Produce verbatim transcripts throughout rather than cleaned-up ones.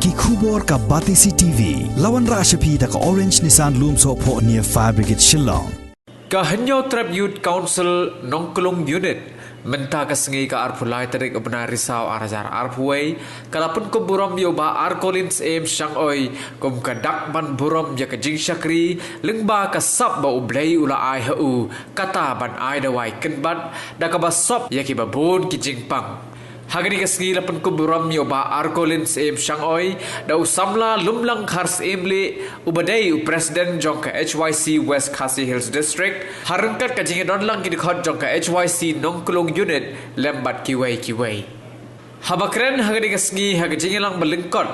Ki khubor ka Batesi T V, la wanrah sha phi da ka Orange Nissan Lumsohphoh near Fire Brigade Shillong. Ka Hynñiewtrep Youth Council Nongklung Unit, mynta ka sngi ka arphew lai tarik u bnai Risaw ar hajar arphew wei, ka la pynkup burom ïa u Bah Arkolin Syiem Shangoi kum ka dak ban burom ïa ka jingshakri lyngba ka sap ba U Blei u la ai ha u, kata ban ai dawai kynbat da kaba sop ïa kiba bun ki jingpang. Ha kane ka sngi la pynkup burom ïa u Bah Arkolin Syiem Shangoi da u samla Lumlang Kharsyiem Lieh, uba dei u President jong ka H Y C West Khasi Hills District, ha ryngkat ka jingïadonlang ki dkhot jong ka H Y C Nongklung Unit lem bad kiwei kiwei. Haba kren ha kane ka sngi ha ka jingïalang ba lyngkot,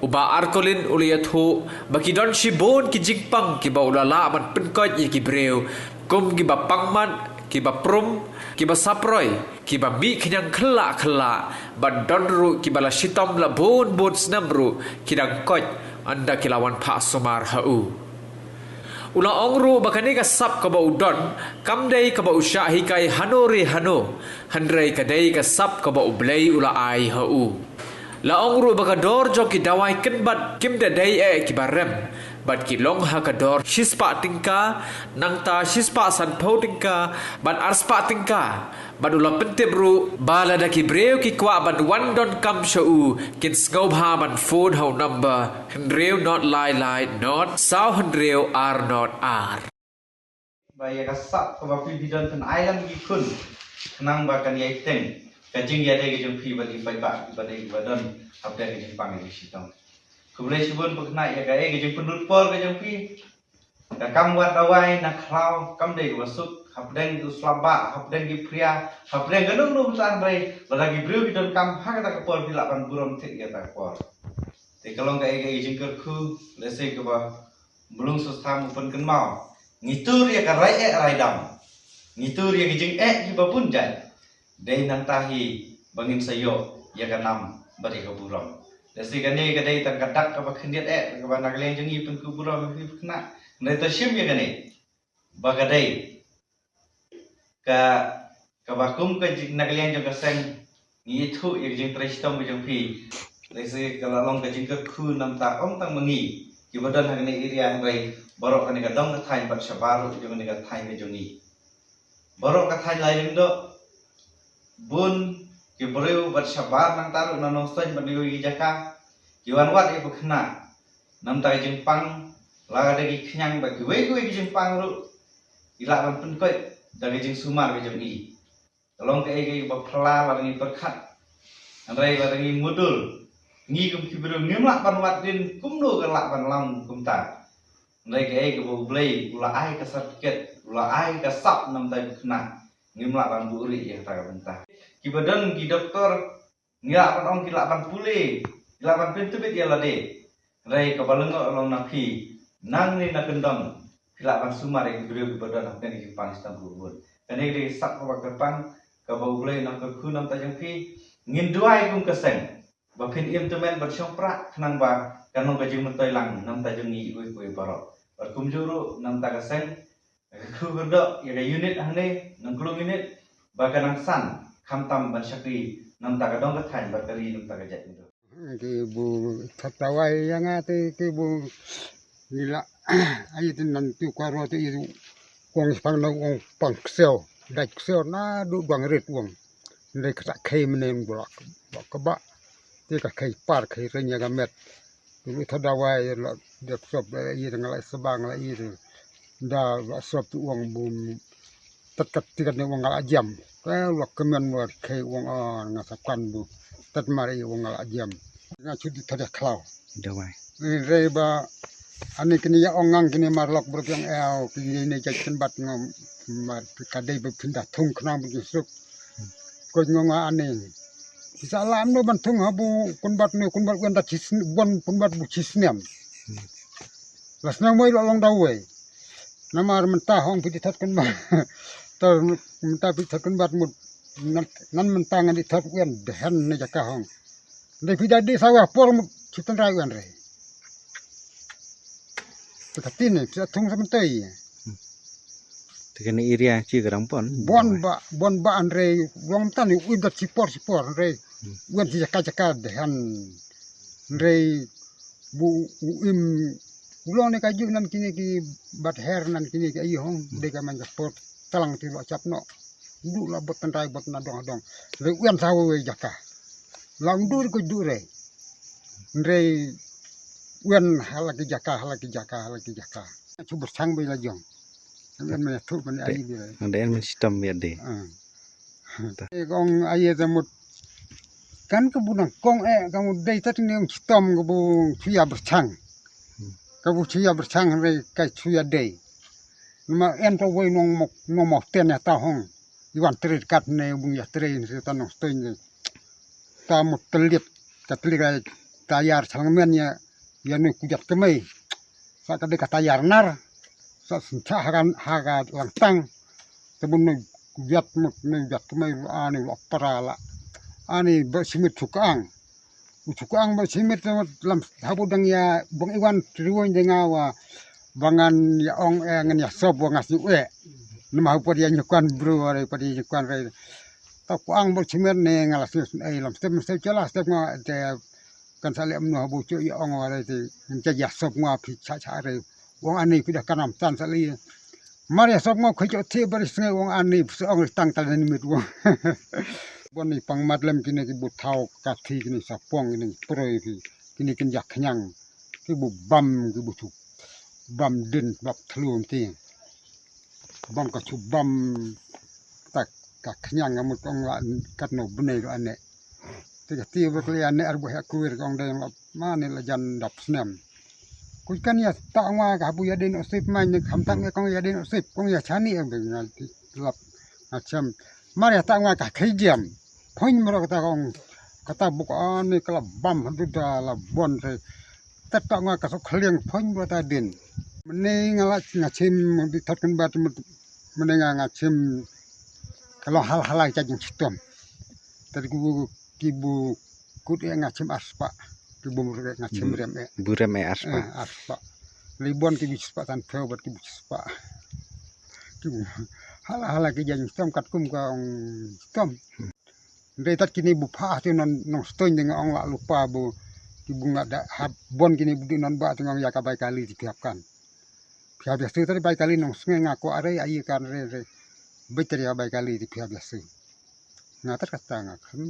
u Bah Arkolin u la ïathuh ba ki don shibun ki jingpang kiba u la lah ban pynkoit ïa ki briew, kum kiba pangmat, kiba prum, kiba saproi, kiba mih khñiang khylla khylla, bad don ruh kiba la shitom la bun bun snem ruh ki dang koit ynda ki la wan phah sumar ha u. U la ong ruh ba kane ka sap kaba u don kam dei kaba u shah hikai hano re hano, hynrei ka dei ka sap kaba U Blei u la ai ha u. La ong ruh ba ka dor jong ki dawai kynbat kim da dei eh kiba rem, bad ki long ha ka dor shispah tyngka, nangta shispah sanphew tyngka, bad arspah tyngka. Bad u la pyntip ruh ba lada ki briew ki kwah ban wan donkam sha u, kin sngewbha ban phone ha u number hynriew not lai lai not saw hynriew ar not ar. Ba ïa ka sap kaba phi phi don phin ai lang ki khun, khnang ba kan ïai teng ka jingïadei ka jong phi bad ki paidbah kiba dei kiba don hapdeng ka jingpang ka jingshitom. Khublei shibun ba khnang ïa ka, eh, ka jingpynlut por ka jong phi. Ka kam wad dawai na khlaw kam dei kaba suk, hapdeng u slap bah, hapdeng ki phria, hapdeng ka nongno bynta, hynrei lada ki briew ki donkam ha kata ka por phi lah ban burom thied ïa kata ka por. Te ka long kaei kaei jingkyrkhu, lehse kaba Mlung Sostham u pynkynmaw, ngi tur ïa ka rai eh rai dam, ngi tur ïa ka jingeh kiba bun jait. Dei nangta hi ba ngin sa ïoh ïa ka nam bad ïa ka burom. Lehse kane ka dei tang ka dak kaba khyndiat eh kaba na ka liang jong ngi pynkup burom ïa phi khynnah. Hynrei to shim ïa kane ba ka dei ka, kaba kum ka jing, na ka liang jong ka seng ngi ithuh ïa ka jingtrei shitom ka jong phi. Lehse ka la long ka jingkyrkhu namta ym tang ma ngi kiba don ha kane area, hynrei baroh kane ka dong ka thaiñ bad shabar ruh jong kane ka thaiñ ka jong ngi. Baroh ka thaiñ Lailyndoh, bun ki briew bad shabar nangta ruh na Nongstoiñ bad na kiwei ki jaka ki wan wad ïa phi khynnah namta ka jingpang, lada ki khñiang bad kiwei kiwei ki jingpang ruh ki lah ban pynkoit da ka jingsumar ka jong ngi. Ka long kaei kaei ba phylla lada ngi pyrkhat. Hynrei lada ngi mudui, ngi kum ki briew ngim lah ban wad dien kumno ka lah ban long kumta. Hynrei kaei kaba U Blei u la ai ka certificate, u la ai ka sap namta ïa phi khynnah, ngim lah ban buhrieh ïa kata ka bynta. Kiba don ki doktor, ngi lah ban ong ki lah ban pule, ki lah ban pyntbit ïa lade. Hynrei kaba lyngngoh long na phi, nangne na kyndong phi lah ban sumar ïa ki briew kiba don hapdeng ka jingpang shitom kaba bun. Kane ka dei ka sap kaba kyrpang kaba U Blei u nang kyrkhu namta jong phi. Ngin duwai kum ka seng ba phin im tymmen ban shong prah khnang ba kan long ka jingmyntoi lang namta jong ngi iwei pa iwei baroh. Bad kumjuh ruh namta ka seng, ka kyrkhu kyrdoh ïa ka unit hangne, Nongklung unit, ba kan nang san khamtam ban shakri namta ka dong ka thaiñ bad ka ri namta ka jaitbynriew. Ki bu thot dawai ïa nga te ki bu ngi la ai te nan tu ka ro te i ru. Wang pang na wang pang kseo, dai kseo na du dwang rit wang. Ndai ka ta khei mene bu la ka ba. Te ka khei par khei ren ïa ka met. Tu lu thot dawai la dek sop, eh, i nga la sbang la i. Da la sop tu wang bu tat kat tikat ne wang la jam. Ka la kemen wa khei wang, ah, nga sa kan bu. Tat mar i wang la jam. Nga shu di thot khlaw. Dawai. Rei ba ani kini ya ong ngang kini mar lok bruk yang ew kini ne jai kynbat ngam mar ka dei ba pynda thung khnang bu suk. Ko ngong ani. Sa lam no ban thung ha bu kynbat no kynbat wan da chis wan kynbat bu chis niam. Las nang moi lo long dawai. Namar mynta hong phi di thot kynbat. Tar mynta phi thot kynbat mut. Nan, nan mynta ngan di thot wan dehen ne jaka hong. Ndai phi da di sawa por mut chitan rai wan re. Te ka tin ne, phi thung sa mynta i. Te kane area chi ka dang pon. Bon ba, bon ba an re, wang tan i ui da chi por, chi por re. Wan chi jaka, jaka dehen. Hynrei bu u im u long ne ka juk nan kine ki bat her nan kine ki aïu hong dei ka man ka por talang ti lo chap no. Du la bot tandai bot na dong dong. Hynrei u em sa wei jaka. Lang du ko du re. Hynrei u em hala ki jaka hala ki jaka hala ki jaka. Chu bersang bai la jong. Ngan men thu men aïu bi re. Ngan men sitam ya de. Kong aïu da mut kan ka bu nang kong eh ka mut dei tat ne ong chitom ka bu chuya berchang. Ka bu chuya berchang re ka chuya dei. Nama en to wei nong mok nong mok ten ya ta hong. Iwan trit kat ne bung ya trit ne ta nong stoin ne. Ta mut telit ka telit ka tayar chalngmen ya ya nu kujat kemai. Sa ka dei ka tayar nar. Sa sencha ha ka ha ka langtang. Tebun ne kujat mut ne kujat kemai ani lo para la. Ani ba simit chukang. U chukang ba simit mut lam habu dang ya bang iwan triwon dang wa bangan ya ong eh ngan ya sob wa ngas yu eh. Nama habu pada ya nyukan bro ada pada ya nyukan rai. Ta kuang ba simit ne ngala simit eh lam step step chala step nga te kan sa lem no habu chu ya ong wa rai te ngan ya sob nga phi cha cha rai. Wong ani phi da kanam tan sa li. Mar ya sop ngo khoi chok thi bari snge wong ani psu ong tang tal ni mit wong. Bon ni pang mat lem kine ki bu thau ka thi kine sa pong kine proi ki kine kin jak khnyang ki bu bam ki bu chu bam din bap thlu ti bam ka chu bam tak ka khnyang amut ong la kat no bnei ro ane. Te ka ti ba kli ane ar bu ha kuir kong dei la ma ne la jan dap snem. Kuj kan ya ta ngwa ka bu ya din osip mai ne kham tak ne kong ya din osip kong ya chani ya be nga lap nga chem. Mar ya ta ngwa ka khei jam. Phoin mro kata kong kata bu ko ane kala bam hadu da la bon te. Tat ta ngwa ka sok khliang phoin mro ta din. Mene nga la nga chem di thot kan bat mene nga nga chem. Ka long hal hala ka jong chitom. Tad ki bu ki bu kut e nga chim aspa. Ki bu mur e nga chim rem e. Bu rem e aspa. Eh, aspa. Libon ki bu chispa tan phew bat ki bu chispa. Ki bu hala hala ki jong chitom kat kum ka ong chitom. Ndai tat kini bu pha ti non nong stoin ding ong la lupa bu ki bu nga da hap bon kini bu di non ba ti ngong ya ka bai kali ti hap kan. Pia biasu tadi bai kali nong snge nga ko are ayi kan re re. Bai tadi bai kali ti pia biasu. Nga tat kata nga kan.